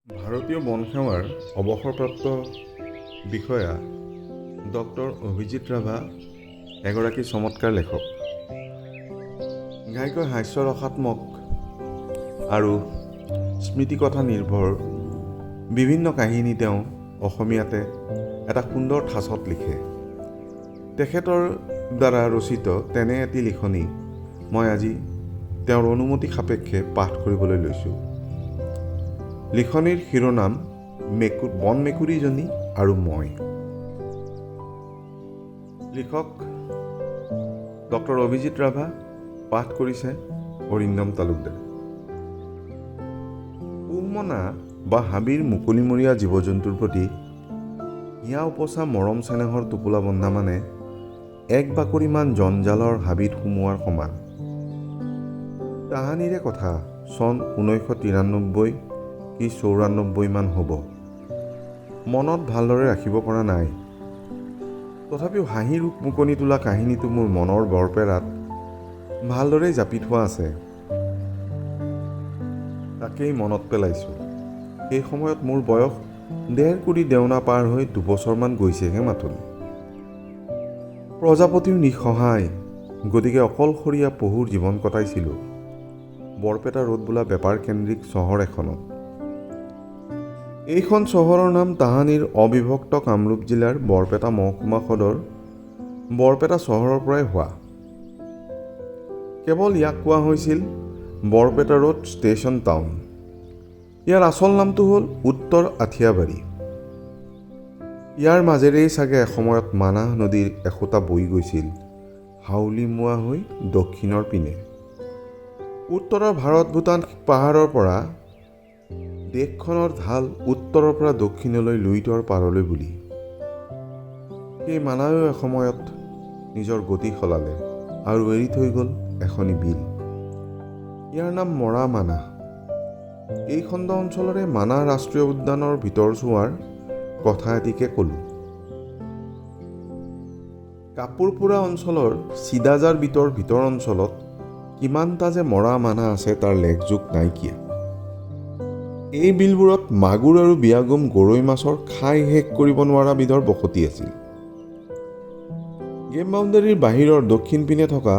ভাৰতীয় বন সেৱাৰ অৱসৰপ্ৰাপ্ত বিষয়া ডক্টৰ অভিজিত ৰাভা এগৰাকী চমৎকাৰ লেখক। ঘাইকৈ হাস্যৰসাত্মক আৰু স্মৃতিকথা নিৰ্ভৰ বিভিন্ন কাহিনী তেওঁ অসমীয়াতে এটা সুন্দৰ ঠাঁচত লিখে। তেখেতৰ দ্বাৰা ৰচিত তেনে এটি লিখনি মই আজি তেওঁৰ অনুমতি সাপেক্ষে পাঠ কৰিবলৈ লৈছোঁ। লিখনিৰ শিৰোনাম বন মেকুৰীজনী আৰু মই। লিখক ডক্টৰ অভিজিত ৰাভা, পাঠ কৰিছে অৰিন্দম তালুকদাৰে। পোহমনা বা হাবিৰ মুকলিমূৰীয়া জীৱ জন্তুৰ প্ৰতি হিয়া উপচা মৰম চেনেহৰ টোপোলা বন্ধা মানে এক বাকৰিমান জঞ্জালৰ হাবিত সোমোৱাৰ সমান। তাহানিৰে কথা, চন 1993 কি 94মান হ'ব, মনত ভালদৰে ৰাখিব পৰা নাই। তথাপিও হাঁহিৰ উকমুকনি তোলা কাহিনীটো মোৰ মনৰ বৰপেৰাত ভালদৰেই জাপি থোৱা আছে, তাকেই মনত পেলাইছোঁ। সেই সময়ত মোৰ বয়স 1.5 কুৰি দেওনা পাৰ হৈ 2 বছৰমান গৈছেহে মাথোন। প্ৰজাপতিও নিঃসহায়, গতিকে অকলশৰীয়া পহুৰ জীৱন কটাইছিলোঁ বৰপেটা ৰোড বোলা বেপাৰকেন্দ্ৰিক চহৰ এখনত। এইখন চহৰৰ নাম তাহানিৰ অবিভক্ত কামৰূপ জিলাৰ বৰপেটা মহকুমা সদৰ বৰপেটা চহৰৰ পৰাই হোৱা। কেৱল ইয়াক কোৱা হৈছিল বৰপেটা ৰোড ষ্টেচন টাউন। ইয়াৰ আচল নামটো হ'ল উত্তৰ আঠিয়াবাৰী। ইয়াৰ মাজেৰেই চাগে এসময়ত মানাহ নদীৰ এসোঁতা বৈ গৈছিল হাউলিমুৱা হৈ দক্ষিণৰ পিনে। উত্তৰৰ ভাৰত ভূটান পাহাৰৰ পৰা দেশখনৰ ঢাল উত্তৰৰ পৰা দক্ষিণলৈ লুইতৰ পাৰলৈ বুলি। সেই মানাহেও এসময়ত নিজৰ গতি সলালে আৰু এৰি থৈ গ'ল এখনি বিল। ইয়াৰ নাম মৰা মানাহ। এই খণ্ড অঞ্চলৰে মানাহ ৰাষ্ট্ৰীয় উদ্যানৰ ভিতৰচোৱাৰ কথা এটিকে ক'লোঁ। কাপোৰপোৰা অঞ্চলৰ চিদাজাৰ বিটৰ ভিতৰ অঞ্চলত কিমানটা যে মৰা মানাহ আছে, তাৰ লেখযোগ নাইকিয়া। এই বিলবোৰত মাগুৰ আৰু বিয়াগোম গৰৈ মাছৰ খাই শেষ কৰিব নোৱাৰা বিধৰ বসতি আছিল। গেম বাউণ্ডাৰীৰ বাহিৰৰ দক্ষিণ পিনে থকা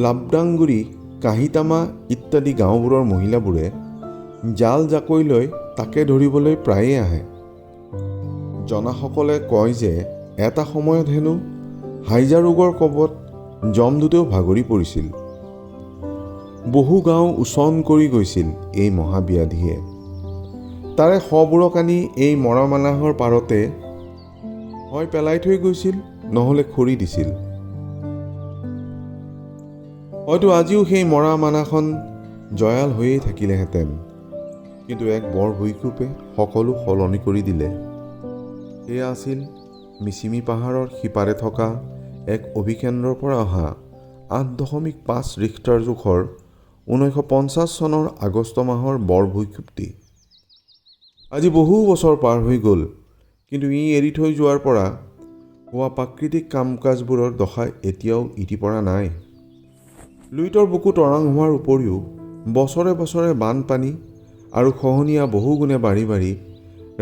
লাবদাংগুৰি, কাহিতামা ইত্যাদি গাঁওবোৰৰ মহিলাবোৰে জাল জাকৈ লৈ তাকে ধৰিবলৈ প্ৰায়ে আহে। জনাসকলে কয় যে এটা সময়ত হেনো হাইজা ৰোগৰ কোবত যমদূতেও ভাগৰি পৰিছিল। বহু গাঁও উছন কৰি গৈছিল এই মহাব্যাধিয়ে। তাৰে শৱবোৰক আনি এই মৰা মানাহৰ পাৰতে হয় পেলাই থৈ গৈছিল, নহ'লে খৰি দিছিল। হয়তো আজিও সেই মৰা মানাহখন জয়াল হৈয়েই থাকিলেহেঁতেন, কিন্তু এক বৰ ভূঁইকোপে সকলো সলনি কৰি দিলে। সেয়া আছিল মিচিমি পাহাৰৰ সিপাৰে থকা এক অভিকেন্দ্ৰৰ পৰা অহা 8.5 ৰিখটাৰ জোখৰ 1950 চনৰ আগষ্ট মাহৰ বৰ ভূঁইকোপটি। আজি বহু বছৰ পাৰ হৈ গ'ল, কিন্তু ই এৰি থৈ যোৱাৰ পৰা হোৱা প্ৰাকৃতিক কাম কাজবোৰৰ দশা এতিয়াও ইতি পৰা নাই। লুইতৰ বুকু তৰাং হোৱাৰ উপৰিও বছৰে বছৰে বানপানী আৰু খহনীয়া বহুগুণে বাঢ়ি বাঢ়ি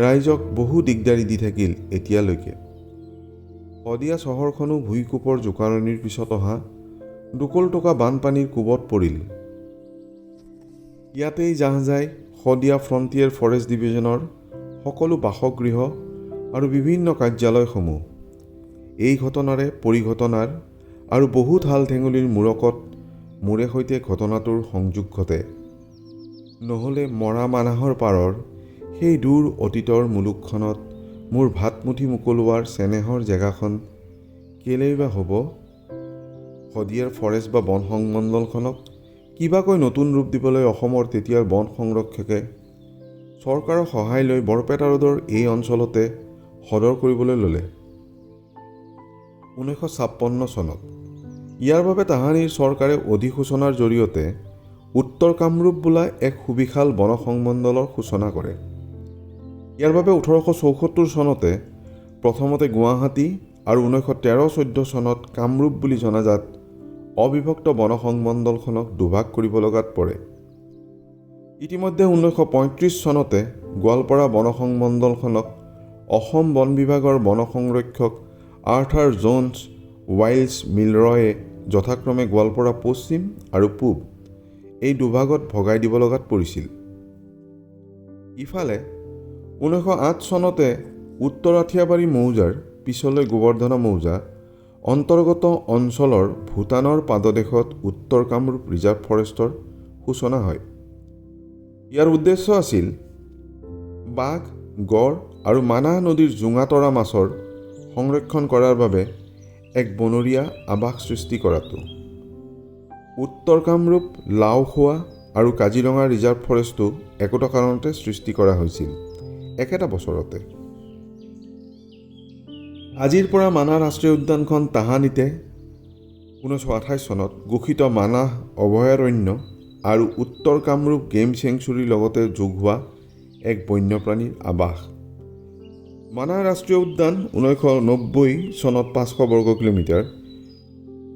ৰাইজক বহু দিগদাৰি দি থাকিল এতিয়ালৈকে। শদিয়া চহৰখনো ভূঁইকোপৰ জোকাৰণিৰ পিছত অহা দোকোল-টোকা বানপানীৰ কোবত পৰিল। ইয়াতেই জাহ যায় শদিয়া ফ্ৰণ্টিয়াৰ ফৰেষ্ট ডিভিজনৰ সকলো বাসগৃহ আৰু বিভিন্ন কাৰ্যালয়সমূহ। এই ঘটনাৰে পৰিঘটনাৰ আৰু বহু ঠাল-ঠেঙুলিৰ মূৰকত মোৰে সৈতে ঘটনাটোৰ সংযোগ ঘটে। নহ'লে মৰা মানাহৰ পাৰৰ সেই দূৰ অতীতৰ মুলুকখনত মোৰ ভাতমুঠি মোকলোৱাৰ চেনেহৰ জেগাখন কেলেই বা হ'ব? শদিয়াৰ ফৰেষ্ট বা বন সংমণ্ডলখনক কিবাকৈ নতুন ৰূপ দিবলৈ অসমৰ তেতিয়াৰ বন সংৰক্ষকে চৰকাৰৰ সহায় লৈ বৰপেটা ৰোডৰ এই অঞ্চলতে সদৰ কৰিবলৈ ল'লে 1956 চনত। ইয়াৰ বাবে তাহানিৰ চৰকাৰে অধিসূচনাৰ জৰিয়তে উত্তৰ কামৰূপ বোলা এক সুবিশাল বন সংমণ্ডলৰ সূচনা কৰে। ইয়াৰ বাবে 1874 চনতে প্ৰথমতে গুৱাহাটী আৰু 1913-14 চনত কামৰূপ বুলি জনাজাত অবিভক্ত বন সংমণ্ডলখনক দুভাগ কৰিব লগাত পৰে। ইতিমধ্যে 1935 চনতে গোৱালপাৰা বন সংমণ্ডলখনক অসম বন বিভাগৰ বন সংৰক্ষক আৰ্থাৰ জোন্স ৱাইল্ডছ মিলৰয়ে যথাক্ৰমে গোৱালপাৰা পশ্চিম আৰু পূব এই দুভাগত ভগাই দিব লগাত পৰিছিল। ইফালে 1908 চনতে উত্তৰ আঠিয়াবাৰী মৌজাৰ, পিছলৈ গোবৰ্ধনা মৌজা অন্তৰ্গত অঞ্চলৰ ভূটানৰ পাদদেশত উত্তৰ কামৰূপ ৰিজাৰ্ভ ফৰেষ্টৰ সূচনা হয়। ইয়াৰ উদ্দেশ্য আছিল বাঘ, গড় আৰু মানাহ নদীৰ জোঙাতৰা মাছৰ সংৰক্ষণ কৰাৰ বাবে এক বনৰীয়া আৱাস সৃষ্টি কৰাটো। উত্তৰ কামৰূপ, লাওখোৱা আৰু কাজিৰঙা ৰিজাৰ্ভ ফৰেষ্টো একোটা কাৰণতে সৃষ্টি কৰা হৈছিল একেটা বছৰতে। আজিৰ পৰা মানাহ ৰাষ্ট্ৰীয় উদ্যানখন তাহানিতে 1928 চনত ঘোষিত মানাহ অভয়াৰণ্য আৰু উত্তৰ কামৰূপ গেম চেংচুৰীৰ লগতে যোগ হোৱা এক বন্যপ্ৰাণীৰ আৱাস। মানাহ ৰাষ্ট্ৰীয় উদ্যান 1990 চনত 500 বৰ্গ কিলোমিটাৰ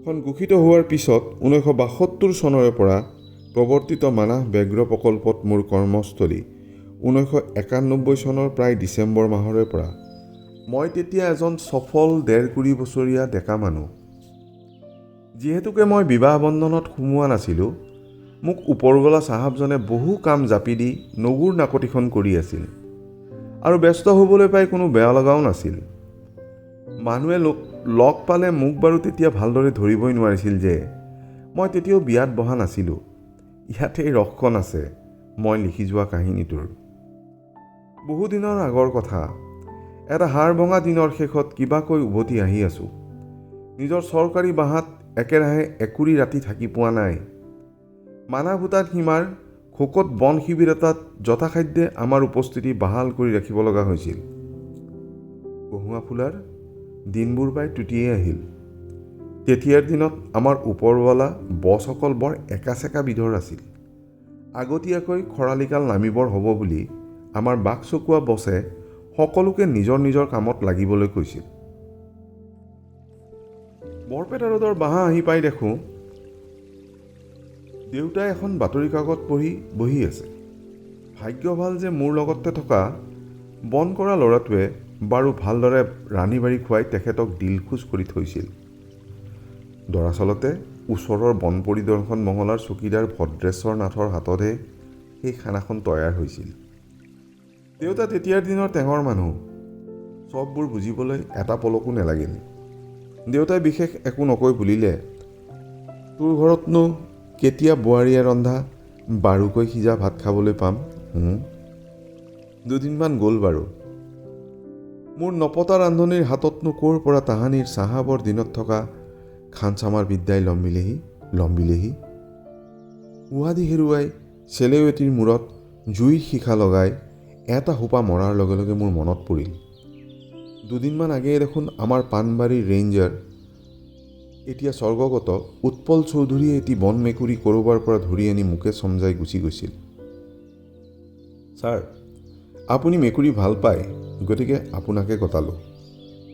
খন ঘোষিত হোৱাৰ পিছত 1972 চনৰে পৰা প্ৰৱৰ্তিত মানাহ ব্যাঘ্ৰ প্ৰকল্পত মোৰ কৰ্মস্থলী 1991 চনৰ প্ৰায় ডিচেম্বৰ মাহৰে পৰা। মই তেতিয়া এজন সফল 1.5 বছৰীয়া ডেকা মানুহ। যিহেতুকে মই বিবাহ বন্ধনত সোমোৱা নাছিলোঁ, মোক ওপৰৱালা চাহাবজনে বহু কাম জাপি দি নগুৰ নাকটিখন কৰি আছিল আৰু ব্যস্ত হ'বলৈ পাই কোনো বেয়া লগাও নাছিল। মানুহে লগ পালে মোক বাৰু তেতিয়া ভালদৰে ধৰিবই নোৱাৰিছিল যে মই তেতিয়াও বিয়াত বহা নাছিলোঁ। ইয়াতেই ৰক্ষণ আছে মই লিখি যোৱা কাহিনীটোৰ। বহুদিনৰ আগৰ কথা। এটা হাড় ভঙা দিনৰ শেষত কিবাকৈ উভতি আহি আছোঁ। নিজৰ চৰকাৰী বাহাত একেৰাহে 20 ৰাতি থাকি পোৱা নাই। মানাহ ভূটান সীমাৰ খোকত বন শিবিৰ এটাত যথাসাধ্যে আমাৰ উপস্থিতি বাহাল কৰি ৰাখিব লগা হৈছিল। কহুঁৱা ফুলাৰ দিনবোৰ প্ৰায় টুটিয়েই আহিল। তেতিয়াৰ দিনত আমাৰ ওপৰৱালা বছসকল বৰ একাচেকা বিধৰ আছিল। আগতীয়াকৈ খৰালিকাল নামিবৰ হ'ব বুলি আমাৰ বাঘচকুৱা বছে সকলোকে নিজৰ নিজৰ কামত লাগিবলৈ কৈছিল। বৰপেটা ৰোডৰ বাহা আহি পাই দেখোঁ দেউতাই এখন বাতৰি কাকত পঢ়ি বহি আছে। ভাগ্য ভাল যে মোৰ লগতে থকা বন কৰা ল'ৰাটোৱে বাৰু ভালদৰে ৰান্ধি বাঢ়ি খুৱাই তেখেতক দিলখোজ কৰি থৈছিল। দৰাচলতে ওচৰৰ বন পৰিদৰ্শন মহলাৰ চকীদাৰ ভদ্ৰেশ্বৰ নাথৰ হাততহে সেই খানাখন তৈয়াৰ হৈছিল। দেউতা তেতিয়াৰ দিনৰ টেঙৰ মানুহ, চববোৰ বুজিবলৈ এটা পলকো নেলাগিল। দেউতাই বিশেষ একো নকৈ বুলিলে, তোৰ ঘৰতনো কেতিয়া বোৱাৰীয়ে ৰন্ধা বাৰুকৈ সিজা ভাত খাবলৈ পাম? দুদিনমান গ'ল বাৰু। মোৰ নপতা ৰান্ধনীৰ হাততনো ক'ৰ পৰা তাহানিৰ চাহাবৰ দিনত থকা খানচামাৰ বিদ্যাই লম্বিলেহি। উহাদি হেৰুৱাই চেলেউ এটিৰ মূৰত জুইৰ শিখা লগাই এটা সোপা মৰাৰ লগে লগে মোৰ মনত পৰিল, দুদিনমান আগেয়ে দেখোন আমাৰ পাণবাৰীৰ ৰেঞ্জাৰ এতিয়া স্বৰ্গগত উৎপল চৌধুৰীয়ে এটি বন মেকুৰী ক'ৰবাৰ পৰা ধৰি আনি মোকে চমজাই গুচি গৈছিল। ছাৰ, আপুনি মেকুৰী ভাল পায়, গতিকে আপোনাকে গতালোঁ।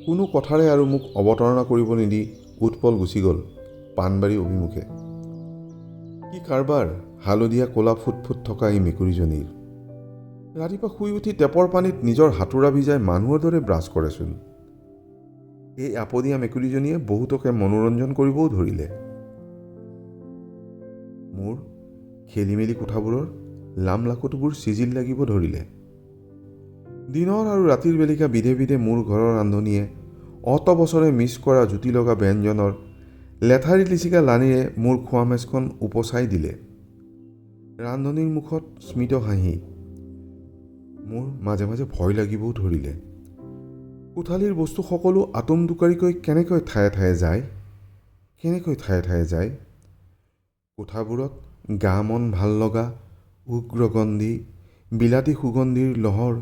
কোনো কথাৰে আৰু মোক অৱতাৰণা কৰিব নিদি উৎপল গুচি গ'ল পাণবাৰী অভিমুখে। কি কাৰবাৰ হালধীয়া ক'লা ফুট ফুট থকা এই মেকুৰীজনীৰ। ৰাতিপুৱা শুই উঠি টেপৰ পানীত নিজৰ হাতোৰা ভিজাই মানুহৰ দৰে ব্ৰাছ কৰেচোন। এই আপদীয়া মেকুৰীজনীয়ে বহুতকে মনোৰঞ্জন কৰিবও ধৰিলে। মোৰ খেলিমেলি কোঠাবোৰৰ লামলাকটুবোৰ চিজিল লাগিব ধৰিলে। দিনৰ আৰু ৰাতিৰ বেলিকা বিধে বিধে মোৰ ঘৰৰ ৰান্ধনীয়ে অত বছৰে মিছ কৰা জুতি লগা ব্যঞ্জনৰ লেঠাৰি লিচিকা লানিৰে মোৰ খোৱা মেজখন উপচাই দিলে। ৰান্ধনীৰ মুখত স্মিত হাঁহি। মোৰ মাজে মাজে ভয় লাগিবও ধৰিলে। কোঠালিৰ বস্তু সকলো আটোম টোকাৰিকৈ কেনেকৈ ঠায়ে ঠায়ে যায়, কেনেকৈ ঠায়ে ঠায়ে যায়। কোঠাবোৰত গা মন ভাল লগা উগ্ৰগন্ধী বিলাতী সুগন্ধিৰ লহৰ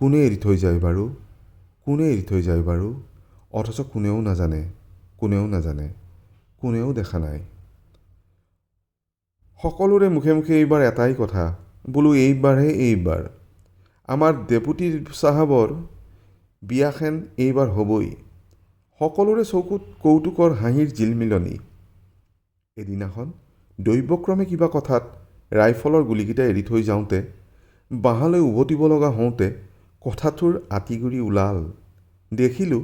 কোনে এৰি থৈ যায় বাৰু, কোনে এৰি থৈ যায় বাৰু? অথচ কোনেও নাজানে, কোনেও নাজানে, কোনেও দেখা নাই। সকলোৰে মুখে মুখে এইবাৰ এটাই কথা, বোলো এইবাৰহে এইবাৰ আমাৰ ডেপুটি চাহাবৰ বিয়াখেন এইবাৰ হ'বই। সকলোৰে চকুত কৌতুকৰ হাঁহিৰ জিলমিলনি। এদিনাখন দৈৱক্ৰমে কিবা কথাত ৰাইফলৰ গুলীকেইটা এৰি থৈ যাওঁতে বাঁহলৈ উভতিব লগা হওঁতে কথাটোৰ আঁতিগুৰি ওলাল। দেখিলোঁ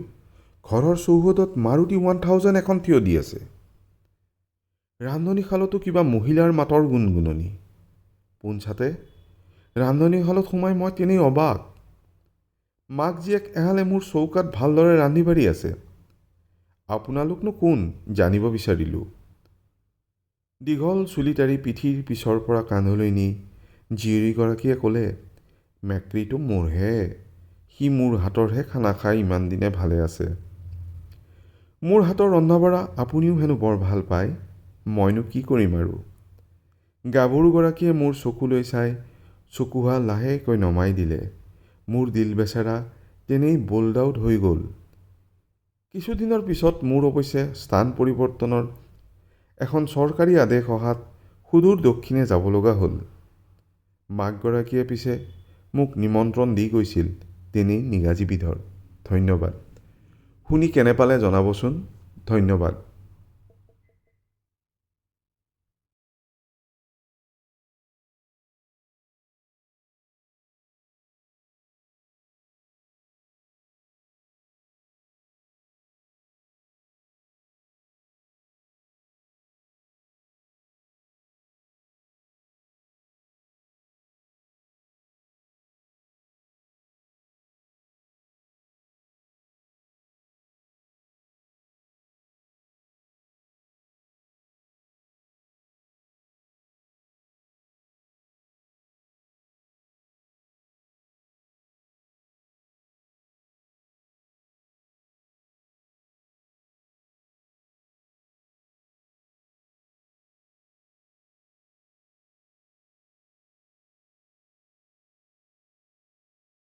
ঘৰৰ চৌহদত মাৰুতি 1000 এখন থিয় দি আছে। ৰান্ধনীশালতো কিবা মহিলাৰ মাতৰ গুণগুণনি। পোনছাতে ৰান্ধনীশালত সোমাই মই তেনেই অবাক। মাক জীয়েক এহালে মোৰ চৌকাত ভালদৰে ৰান্ধি বাঢ়ি আছে। আপোনালোকনো কোন জানিব বিচাৰিলোঁ। দীঘল চুলিটাৰি পিঠিৰ পিছৰ পৰা কান্ধলৈ নি জীয়ৰীগৰাকীয়ে ক'লে, মেকৰীটো মোৰহে, সি মোৰ হাতৰহে খানা খাই ইমান দিনে ভালে আছে। মোৰ হাতৰ ৰন্ধা বঢ়া আপুনিও হেনো বৰ ভাল পায়, মইনো কি কৰিম আৰু। গাভৰুগৰাকীয়ে মোৰ চকুলৈ চাই চকুহাল লাহেকৈ নমাই দিলে। মোৰ দিল বেচেৰা তেনেই বল্ড আউট হৈ গ'ল। কিছুদিনৰ পিছত মোৰ অৱশ্যে স্থান পৰিৱৰ্তনৰ এখন চৰকাৰী আদেশ অহাত সুদূৰ দক্ষিণে যাব লগা হ'ল। মাকগৰাকীয়ে পিছে মোক নিমন্ত্ৰণ দি গৈছিল, তেনেই নিগাজী বিধৰ। ধন্যবাদ। শুনি কেনে পালে জনাবচোন। ধন্যবাদ।